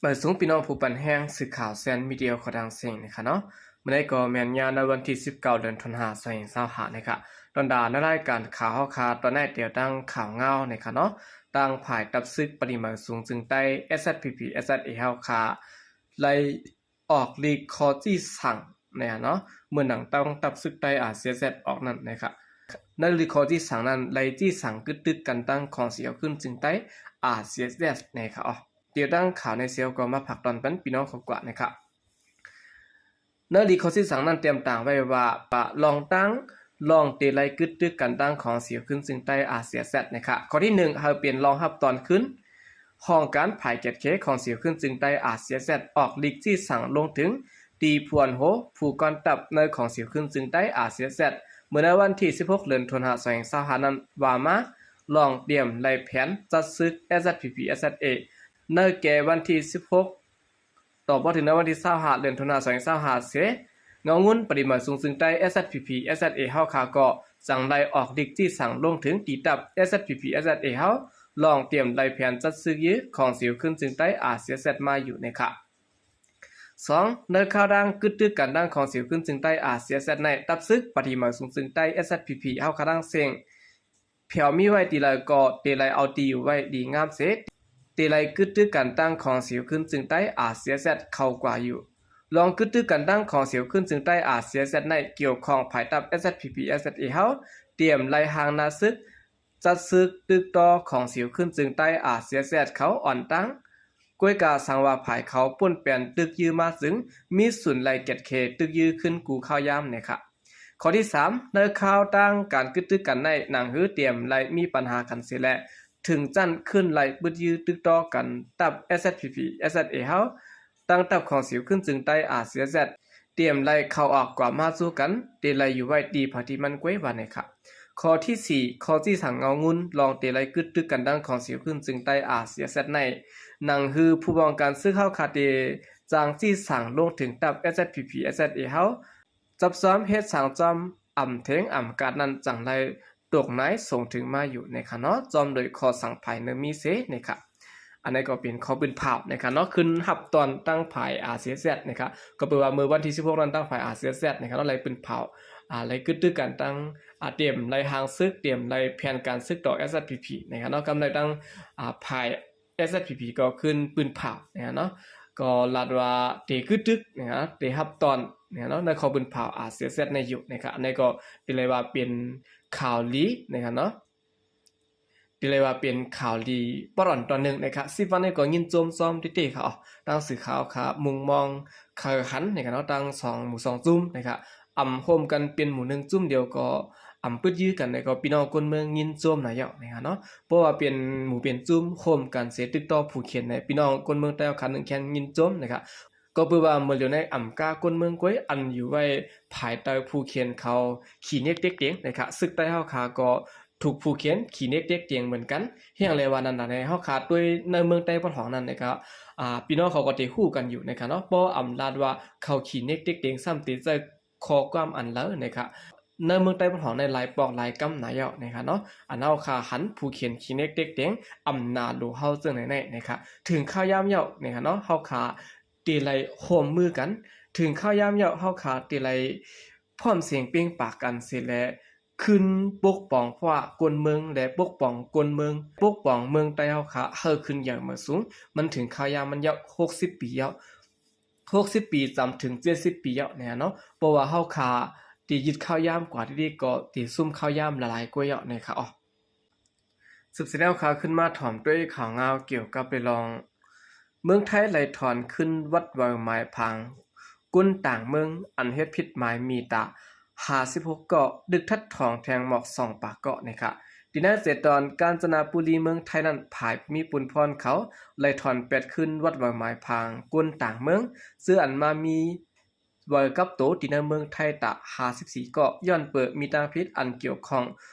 ບາຍສວງພີ່ນ້ອງຜູ້ປັນແຮງ ສື່ຂ່າວແຊນມີເດຍຂອງທາງເຊງນະຄະເນາະ. ມື້ນີ້ກໍແມ່ນຍາມໃນວັນທີສິບເກົ້າ ເດືອນທັນວາ ສອງພັນຊາວຫ້ານະຄະ. ຕອນດານະລາຍການຂ່າວເຮົາຄະ ຕອນນີ້ຕຽວຕັ້ງຂ່າວງາວນະຄະເນາະ. ທາງຝ່າຍຕັບຊຶກປະຕິມາສຸງເຊີງໃຕ້ SSPP/SSA ເຮົາຄະ ໄດ້ອອກລິກຂໍ້ຊີ້ສັ່ງນະຄະເນາະ. ເມື່ອນຳຕັ້ງຕັບຊຶກໃຕ້ RCSS ອອກນັ້ນນະຄະ. ໃນລິກຂໍ້ຊີ້ສັ່ງນັ້ນ ໄດ້ຊີ້ສັ່ງກຶດຕຶກກັນຕັ້ງຂອງສຽວຂຶ້ນເຊີງໃຕ້ RCSS ນະຄະ. ຕຽວຕັ້ງຂ່າວໃນເຊວກໍມາຝາກຕອນປັນພີ່ນ້ອງເຂົາກວ່ານະຄະ. ໃນລິກຂໍ້ຊີ້ສັ່ງນັ້ນຕຽມຕາງໄວ້ວ່າ ປະລອງຕັ້ງ ລອງເຕໄລກຶດຕຶກກັນຕັ້ງຂອງສຽວຂຶ້ນເຊີງໃຕ້ RCSS ນະຄະ. ຂໍ້ທີໜຶ່ງ ໃຫ້ເປັນລອງຮັບຕອນຄືນຫ້ອງການຝ່າຍແກດເຂດຂອງສຽວຂຶ້ນເຊີງໃຕ້ RCSS ອອກລິກຊີ້ສັ່ງລົງເຖິງ ຕີພວນໂຮ ຜູ້ກ່ອນຕັບໃນຂອງສຽວຂຶ້ນເຊີງໃຕ້ RCSS ເມື່ອໃນວັນທີສິບຫົກ ເດືອນທັນວາ ສອງພັນຊາວຫ້ານັ້ນວ່າມາ ລອງຕຽມໄລ່ແຜນຈັດຊຶກ SSPP/SSA ໃນແກ່ວັນທີສິບຫົກ ຕໍ່ບໍ່ເຖິງໃນວັນທີຊາວຫ້າ ເດືອນທັນວາ ສອງພັນຊາວຫ້າເສ ເງົາງຸນປະຕິມາສຸງເຊີງໃຕ້ SSPP/SSA ເຮົາຄະກໍຈັ່ງໄດ້ອອກລິກຊີ້ສັ່ງລົງເຖິງຕີຕັບ SSPP/SSA ເຮົາ ລອງຕຽມໄລ່ແຜນຈັດຊຶກຢື້ຂອງສຽວຂຶ້ນເຊີງໃຕ້ RCSS ມາຢູ່ນະຄະ. ສອງ ໃນຂ່າວດັ່ງກຶດຕຶກກັນຕັ້ງຂອງສຽວຂຶ້ນເຊີງໃຕ້ RCSS ໃນ ຕັບຊຶກປະຕິມາສຸງເຊີງໃຕ້ SSPP ເຮົາຄະທັງເສັງ ແຜວມີໄວ້ຕີໃດກໍເຕໄລເອົາຕີຢູ່ໄວ້ດີງາມເສ ເຕໄລກຶດຕຶກກັນຕັ້ງຂອງສຽວຂຶ້ນເຊີງໃຕ້ RCSS ເຂົ້າກວ່າຢູ່. ລອງກຶດຕຶກກັນຕັ້ງຂອງສຽວຂຶ້ນເຊີງໃຕ້ RCSS ໃນກ່ຽວຂ້ອງພາຍໃຕ້ SSPP/SSA ເຮົາ ຕຽມໄລ່ຮ່າງໜ້າຊຶກ ຈັດຊຶກຕຶກຕໍ່ຂອງສຽວຂຶ້ນເຊີງໃຕ້ RCSS ເຂົາອ່ອນຕັ້ງ. ກ້ວຍກາສັງວ່າພາຍເຂົາປົນແປນຕຶກຢື້ມາຈຶ່ງ ມີສູນໄລ່ແກດເຂດຕຶກຢື້ຂຶ້ນກູ່ຂ່າວຍາມນະຄະ. ຂໍ້ທີສາມ ໃນຂ່າວຕັ້ງການກຶດຕຶກກັນໃນໜັງຫືຕຽມໄລ່ມີປັນຫາກັນເສແລະ ເຖິງຊັ້ນຂຶ້ນໄລ່ປຶດຢື້ຕຶກຕໍ່ກັນ ຕັບ SSPP/SSA ເຮົາ ຕັ້ງຕັບຂອງສຽວຂຶ້ນເຊີງໃຕ້ RCSS ຕຽມໄລ່ເຂົ້າອອກກວ່າມາສູ່ກັນ ເຕໄລຢູ່ໄວ້ຕີຜາທີ່ມັນກ້ວຍວ່ານະຄະ. ຂໍ້ທີສີ່ ຂໍ້ຊີ້ສັ່ງເງົາງຸນ ລອງເຕໄລກຶດຕຶກກັນຕັ້ງຂອງສຽວຂຶ້ນເຊີງໃຕ້ RCSS ໃນໜັງຫືຜູ້ບ້ອງກັນຊຶກເຮົາຄະເຕ ຈ້າງຊີ້ສັ່ງລົງເຖິງຕັບ SSPP/SSA ເຮົາ ຈັບຊອມເຮັດສັງຈອມອຳເທງອຳກາດນັ້ນຈັ່ງໄດ້ຕົກນາຍສົ່ງເຖິງມາຢູ່ນະຄະເນາະ ພ້ອມໂດຍຂໍ້ສັ່ງພາຍເນີມີເສນະຄະ. ອັນນີ້ກໍເປັນຂໍ້ປຶ້ນພາວນະຄະເນາະ ຂຶ້ນຮັບຕອນຕັ້ງຝ່າຍ RCSS ນະຄະ. ກໍແປວ່າເມື່ອວັນທີສິບຫົກນັ້ນຕັ້ງຝ່າຍ RCSS ນະຄະເນາະ ໄດ້ປຶ້ນພາວ ອາ ໄດ້ກຶດຕຶກກັນຕັ້ງ ອາ ຕຽມໄລ່ຮ່າງຊຶກ ຕຽມໄລ່ແຜນການຊຶກຕໍ່ SSPP ນະຄະເນາະ ກຳໄດ້ຕັ້ງ ອາ ຝ່າຍ SSPP ກໍຂຶ້ນປຶ້ນພາວນະຄະເນາະ ກໍລາດວ່າເຕກຶດຕຶກນະຄະ ເຕຮັບຕອນນະຄະເນາະ ໃນຂໍ້ປຶ້ນພາວ RCSS ໃນຢູ່ນະຄະ. ອັນນີ້ກໍເປັນເລີຍວ່າເປັນຂ່າວດີນະຄະເນາະ ເປັນເລີຍວ່າເປັນຂ່າວດີປອດອ່ອນຕອນໜຶ່ງນະຄະ. ສິບວັນນີ້ກໍຍິນຊົມຊອມເຕໆ ເຂົາ ຕັ້ງສື່ຂ່າວຄະມຸງມອງ ເຄີຍຫັນນະຄະເນາະ ຕັ້ງສອງໝູ່ສອງຈຸ້ມນະຄະ ອຳໂຮມກັນເປັນໝູ່ໜຶ່ງຈຸ້ມດຽວກໍອຳປຶດຢື້ກັນນະ ກໍພີ່ນ້ອງຄົນເມືອງຍິນຊົມນະເຈົ້ານະຄະເນາະ. ເພາະວ່າເປັນໝູ່ເປັນຈຸ້ມໂຮມກັນເສຕຶກຕໍ່ຜູກແຂນໃນ ພີ່ນ້ອງຄົນເມືອງໃຕ້ເຮົາຄະໜຶ່ງແຂນຍິນຊົມນະຄະ. ກໍເປັນວ່າເມື່ອຫຼຽວໃນອຳກາຄົນເມືອງກ້ວຍ ອັນຢູ່ໄວ້ພາຍໃຕ້ຜູກແຂນເຂົາຂີ້ເນັກເຕັກເຕັງນະຄະ. ຊຶກໃຕ້ເຮົາຄະກໍຖືກຜູກແຂນຂີ້ເນັກເຕັກເຕັງເໝືອນກັນ. ແຮ່ງແລວ່ານັ້ນນະ ໃນເຮົາຄະໂດຍໃນເມືອງໃຕ້ປະຖອງນັ້ນນະຄະ ອາ ພີ່ນ້ອງເຂົາກໍເຕຮູ້ກັນຢູ່ນະຄະເນາະ. ບໍ່ອຳລາດວ່າເຂົາຂີ້ເນັກເຕັກເຕັງ ຊ້ຳເຕໃສ່ ຂໍ້ຄວາມອັນເລີນະຄະ ໃນເມືອງໃຕ້ປະຖອງໃນຫຼາຍປອກຫຼາຍກຳນາຍເຈົ້ານະຄະເນາະ ອັນເຮົາຄະຫັນຜູກແຂນຂີ້ເນັກເຕັກເຕັງ ອຳນາໂຫຼເຮົາເຊິ່ງໃນໃນນະຄະ. ເຖິງຄາວຍາມເຈົ້ານະຄະເນາະ ເຮົາຄະເຕໄລຮ່ວມມືກັນ ເຖິງຄາວຍາມເຈົ້າ ເຮົາຄະເຕໄລພ້ອມສຽງເປັ່ງປາກກັນເສແລະ ຂຶ້ນປົກປ້ອງຟ້າກົນເມືອງ ແລະ ປົກປ້ອງກົນເມືອງ ປົກປ້ອງເມືອງໃຕ້ເຮົາຄະ ໃຫ້ຂຶ້ນໃຫຍ່ມາສູງ. ມັນເຖິງຄາວຍາມມັນເຈົ້າ ຫົກສິບປີເຈົ້າ ຫົກສິບປີ ຈຳເຖິງເຈັດສິບປີແລ້ວນະເນາະ ເພາະວ່າເຮົາຄະໄດ້ຍຶດຄາວຍາມກວ່າ ທີ່ນີ້ກໍໄດ້ຊຸມຄາວຍາມຫຼາຍໆກວ່າແລ້ວນະຄະ. ສືບສະແນວຂ່າວຂຶ້ນມາຖອມດ້ວຍຂ່າວງາວກ່ຽວກັບເລື່ອງ ເມືອງໄທໄລ່ຖອນຄືນວັດເຫວີໝາຍພາງ ຄົນຕ່າງເມືອງອັນເຮັດຜິດໝາຍມີຕາ ຫ້າສິບຫົກເກາະ ດຶກທັດຖອງແທງໝອກສອງປາກເກາະນະຄະ. ທີ່ນາເສດອນ ການຈະນະບູລີ ເມືອງໄທນັ້ນ ຝ່າຍຜູ້ມີປຸນພອນເຂົາໄລ່ຖອນແປດຄືນວັດເຫວີໝາຍພາງ ຄົນຕ່າງເມືອງ ເຊິ່ງອັນມາມີເຫວີກັບໂຕທີ່ໃນເມືອງໄທຕະ ຫ້າສິບສີ່ເກາະ ຍ້ອນເປີມີຕາຜິດອັນກ່ຽວຂ້ອງ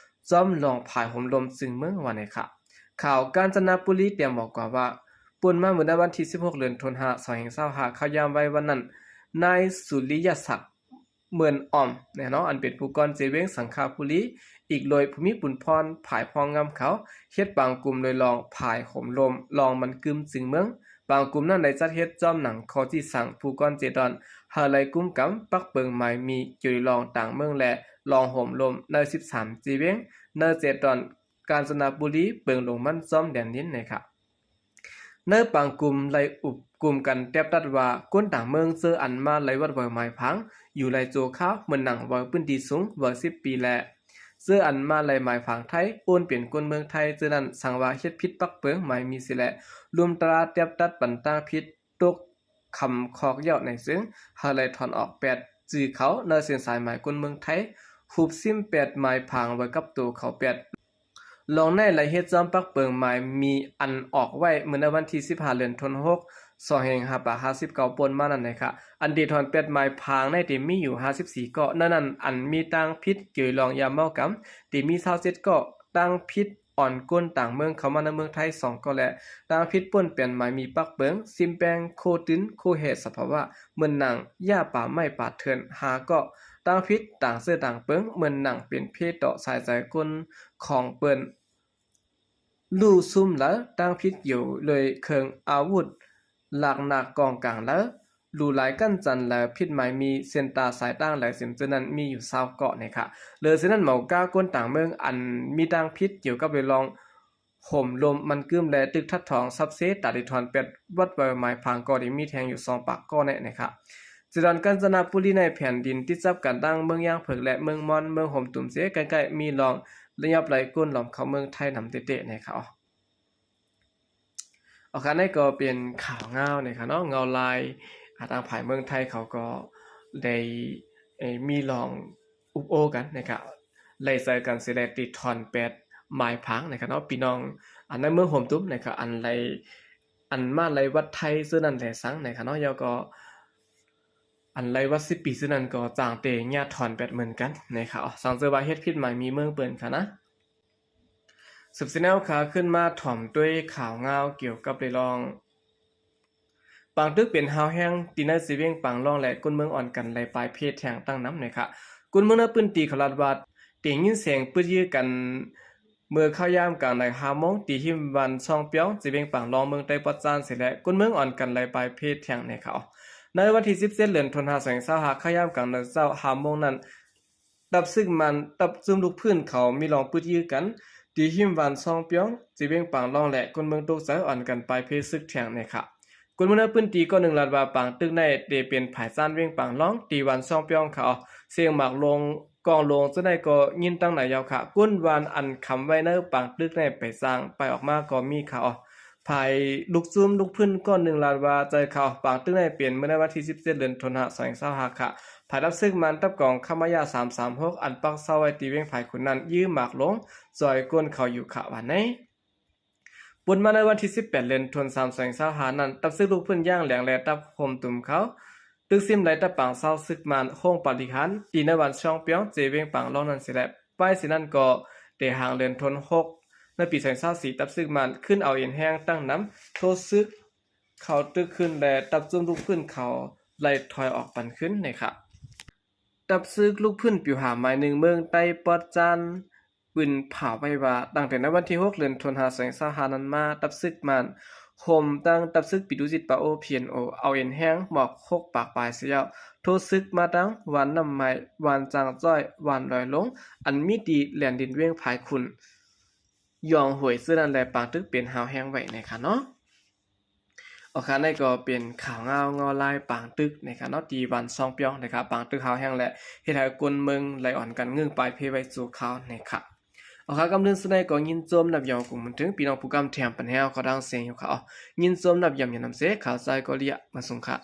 ຈອມລອງຜາຍໂຮມລົມຊຶ່ງເມືອງວ່ານີ້ຄ່ະ. ຂ່າວການຈະນະບູລີແຕ້ມບອກກວ່າວ່າ ປ່ນມາເມື່ອໃນວັນທີສິບຫົກ ເດືອນທັນວາ ສອງພັນຊາວຫ້າ ຄາວຍາມໄວວັນນັ້ນ ນາຍສຸລິຍະສັກ ເໝືອນອອມ ແນ່ເນາະ ອັນເປັນຜູ້ກ່ອນເຈວຽງສັງຂະບູລີ ອີກໂດຍຜູ້ມີປຸນພອນ ຜາຍພອງງາມເຂົາ ເຮັດບາງກຸ່ມໂດຍລອງ ຜາຍໂຮມລົມ ລອງມັນກຶມຈຶ່ງເມືອງ ບາງກຸ່ມນັ້ນໄດ້ຈັດເຮັດຈ້ອມໜັງຂໍ້ຊີ້ສັ່ງຜູ້ກອນເຈດອນ ໃຫ້ໄລ່ກຸມກຳປັກເປິງໝາຍມີ ກ່ຽວລອງຕ່າງເມືອງ ແລະ ລອງໂຫມລົມໃນສິບສາມເຈວຽງ ໃນເຈດອນ ການຈະນະບູລີ ເປິງຫຼວງມັນ ຈອມແດນດິນ ນະຄະ. ໃນບາງກຸ່ມໄດ້ອຸບກຸມກັນແຕບຕັດວ່າ ຄົນຕ່າງເມືອງເຈີອັນມາໄລ່ວັດເວີໝາຍຜັງ ຢູ່ໄລ່ໂຈຄາວ ເໝືອນໜັງເວີພື້ນທີ່ສູງ ເວີສິບປີ ແລະ ເຈີອັນມາໄລ່ໝາຍຜັງໄທ ໂອນເປັນຄົນເມືອງໄທ ເຈີນັ້ນສັງວ່າເຮັດຜິດປັກເປິງໝາຍມີເສຍ ແລະ ລຸມຕະລາແຕບຕັດປັນຕາງຜິດ ຕົກຄຳຄອກເຍົາະໃນເຊິ່ງ ໃຫ້ໄລ່ຖອນອອກແປດຈື່ເຂົາ ໃນເສັ້ນສາຍໝາຍຄົນເມືອງໄທ ຮູບຊິມແປດໝາຍຜັງໄວ້ກັບໂຕເຂົາແປດ ລອງໃນລາຍເຮັດຈອມປັກເປິງໝາຍມີອັນອອກໄວ້ເມື່ອໃນວັນທີສິບຫ້າ ເດືອນທັນວາ ສອງພັນຫ້າຮ້ອຍຫ້າສິບເກົ້າ ປົນມານັ້ນນະຄະ. ອັນທີ່ຖອນແປດໝາຍຜັງໃນທີ່ມີຢູ່ຫ້າສິບສີ່ເກາະ ໃນນັ້ນອັນມີຕາງຜິດກ່ຽວລອງຢາເມົາກຳ ທີ່ມີຊາວເຈັດເກາະ, ຕາງຜິດ ອອນຄົນຕ່າງເມືອງເຂົ້າມາໃນເມືອງໄທສອງເກາະ ແລະ ຕາງຜິດປົນແປນໝາຍມີປັກເປິງ ຊິມແປງ ໂຄຕື່ນ ໂຄແຮ່ສະພາວະ ເໝືອນໜັງ ຢາປາໄມ້ປາເຖື່ອນຫ້າເກາະ, ຕາງຜິດຕ່າງເຊື້ອຕ່າງເປິງ ເໝືອນໜັງເປັນເພຕໍ່ສາຍໃຈຄົນຂອງເປີ້ນ ລູ້ຊຸມລາວ ຕາງຜິດຢູ່ໂດຍເຄື່ອງອາວຸດ ລາກໜາກກອງກາງລາວ ຫຼູຫຼາຍກັ້ນຈັນລາວ ຜິດໝາຍມີເສັ້ນຕາສາຍຕ່າງລາວ ເຊັ່ນນັ້ນມີຢູ່ຊາວເກາະນະຄະ. ເລີເຊັ່ນນັ້ນ ເໝົາກ້າຄົນຕ່າງເມືອງ ອັນມີຕາງຜິດກ່ຽວກັບເລື່ອງໂຮມລົມມັນກຶມ ແລະ ຕຶກທັດຖອງຊັບເຊ ຕາທີ່ຖອນແປດວັດເວີໝາຍຜັງ ກໍໄດ້ມີແທງຢູ່ສອງປາກເກາະແນ່ນະຄະ. ເຈດອນການຈະນະບູລີໃນແຜ່ນດິນຕິດຈັບກັນດັ່ງເມືອງຢ່າງເຜິກ ແລະ ເມືອງມ່ອນ ເມືອງໂຮມຕຸມເສ ໃກ້ໆມີລອງລະຫຍັບໄລ່ກົ້ນຫຼອມເຂົ້າເມືອງໄທນຳເຕະໆນະຄະ. ອາ ອັນນີ້ກໍເປັນຂ່າວງາວນະຄະເນາະ ເງົາລາຍ ອາ ທາງຝ່າຍເມືອງໄທເຂົາກໍໄດ້ ເອີ ມີລອງອຸບໂອ້ກັນນະຄະ ໄລ່ໃສ່ກັນເສຍແລ້ວ ຕິດຖອນແປດໝາຍຜັງນະຄະເນາະ ພີ່ນ້ອງ ອາ ໃນເມືອງໂຮມຕຸມນະຄະ ອັນໄລ່ ອັນມາໄລ່ວັດໄທຊື່ນັ້ນແຫຼະສັງນະຄະເນາະ ແລ້ວກໍ ອັນໄລ່ວັດສິບປີຊື່ນັ້ນກໍຈ້າງເຕຍາຖອນແປດເໝືອນກັນນະຄະ ສັງເຊີວ່າເຮັດຜິດໝາຍມີເມືອງເປີ້ນຄະນະ. ສືບສຽນແນວຂາຂຶ້ນມາຖອມດ້ວຍຂ່າວງາວກ່ຽວກັບເລື່ອງ ປາງຕຶກເປັນຮາວແຮງ ທີ່ໃນເຊວຽງປາງລອງ ແລະ ຄົນເມືອງອ່ອນກັນໄລ່ປາຍເພແທງຕັ້ງນຳນະຄະ. ຄົນເມືອງໃນພື້ນທີ່ເຂົາລາດວ່າ ໄດ້ຍິນສຽງປຶດຢື້ກັນ ເມື່ອເຂົ້າຍາມກາງໃນຫ້າໂມງ ທີ່ຮິມບ້ານຊ່ອງປຽວ ເຊວຽງປາງລອງ ເມືອງໃຕ້ປອດຈານເສຍແລ້ວ ຄົນເມືອງອ່ອນກັນໄລ່ປາຍເພແທງນະຄະ. ໃນວັນທີສິບເຈັດ ເດືອນທັນວາ ສອງພັນຊາວຫ້າ ເຂົ້າຍາມກາງໃນເຊົ້າຫ້າໂມງນັ້ນ ທັບສຶກມ້ານ ທັບຊຸມລູກພື້ນເຂົາມີລອງປຶດຢື້ກັນ ທີ່ຮິມບ້ານຊ່ອງປຽວ ເຊວຽງປາງລອງ ແລະ ຄົນເມືອງຕົກໃຈອ່ອນກັນປາຍເພຊຶກແທງນະຄະ. ຄົນເມືອງໃນພື້ນທີ່ກ່ອນໜຶ່ງລາດວ່າ ປາງຕຶກໃນໄດ້ເປັນຜາຍຈານວຽງປາງລອງ ທີ່ບ້ານຊ່ອງປຽວຄະ. ສຽງໝາກລົງ ກ້ອງລົງ ຈະໄດ້ກໍຍິນຕັ້ງນານຍາວຄະ. ກົ້ນວານອັນຄຳໄວ້ໃນປາງຕຶກໃນໄປສ້າງໄປອອກມາກໍມີຄະ. ພາຍລູກຊຸມລູກພື້ນກ້ອນໜຶ່ງລາດວ່າ ໃຈຄະ ປາງຕຶກໃນເປັນເມື່ອໃນວັນທີສິບເຈັດ ເດືອນທັນວາ ສອງພັນຊາວຫ້າຄະ. ພາຍທັບຊຶກມ້ານ ທັບກອງຄະມະຍາ ສາມສາມຫົກ ອັນປັກເຊົາໄວ້ທີ່ວຽງພາຍຂຸນນັ້ນ ຢື້ໝາກລົງ ຈ່ອຍກົ້ນເຂົາຢູ່ຄະ ວ່າໃນ ປົນມາໃນວັນທີສິບແປດ ເດືອນທັນວາ ສອງພັນຊາວຫ້ານັ້ນ ທັບຊຶກລູກພື້ນຢ່າງແຫຼງ ແລະ ທັບໂຮມຕຸມເຂົາ ຕຶກຊິມໄລ່ຕັບປາງເຊົາຊຶກມ້ານ ໂຮງປາລິຫານ ທີ່ໃນບ້ານຊ່ອງປຽວ ເຊວຽງປາງລອງນັ້ນເສຍແລ້ວ. ປາຍຊິນັ້ນກໍແຕ່ຫາງເດືອນທັນວາ ໃນປີສອງພັນຊາວສີ່ ທັບຊຶກມ້ານຂຶ້ນເອົາເອັນແຮງຕັ້ງນຳ ໂທຊຶກເຂົ້າຕຶກຄືນ ແລະ ທັບຊຸມລູກພື້ນເຂົາໄລ່ຖອຍອອກປັນຄືນນະຄະ. ທັບຊຶກລູກພື້ນປິວຫາມໝາຍໜຶ່ງ ເມືອງໃຕ້ປອດຈານ ປືນຜາໄວ້ວ່າ ຕັ້ງແຕ່ໃນວັນທີຫົກ ເດືອນທັນວາ ສອງພັນຊາວຫ້ານັ້ນມາ ທັບຊຶກມ້ານ ໂຮມທັງທັບຊຶກປີໂຕຈິດປາໂອ ພີເອັນໂອ ເອົາເອັນແຮງໝອກຫົກປາກປາຍເສຍແລ້ວ ໂທຊຶກມາທາງບ້ານນ້ຳໄມ້ ບ້ານຈາງຈ້ອຍ ບ້ານດອຍລົງ ອັນມີຕິດແດນດິນວຽງພາຍຂຸນ ຢອງຫ້ວຍ ເຊິ່ງນັ້ນແຫຼະ ປາງຕຶກເປັນຮາວແຮງໄວ້ນະຄະເນາະ. ອາ ອັນນີ້ກໍເປັນຂ່າວງາວເງົາລາຍປາງຕຶກນະຄະເນາະ ທີ່ບ້ານຊ່ອງປຽວນະຄະ ປາງຕຶກຮາວແຮງ ແລະ ເຮັດໃຫ້ຄົນເມືອງໄລ່ອ່ອນກັນງຶ້ງປາຍເພໄວ້ຊົ່ວຄາວນະຄະ. ອາ ກຳເລື່ອງສຸດທ້າຍກໍຍິນຊົມນຳຢອງກຸງມັນເຖິງ ພີ່ນ້ອງຜູ້ກຳແຖມປັນແຮວເຂົ້າດັງເສຍຢູ່ຄະ. ຍິນຊົມນຳຢາມຍານຳເສ ຂ່າວໃສກໍລຽ ມາສົ່ງຄະ.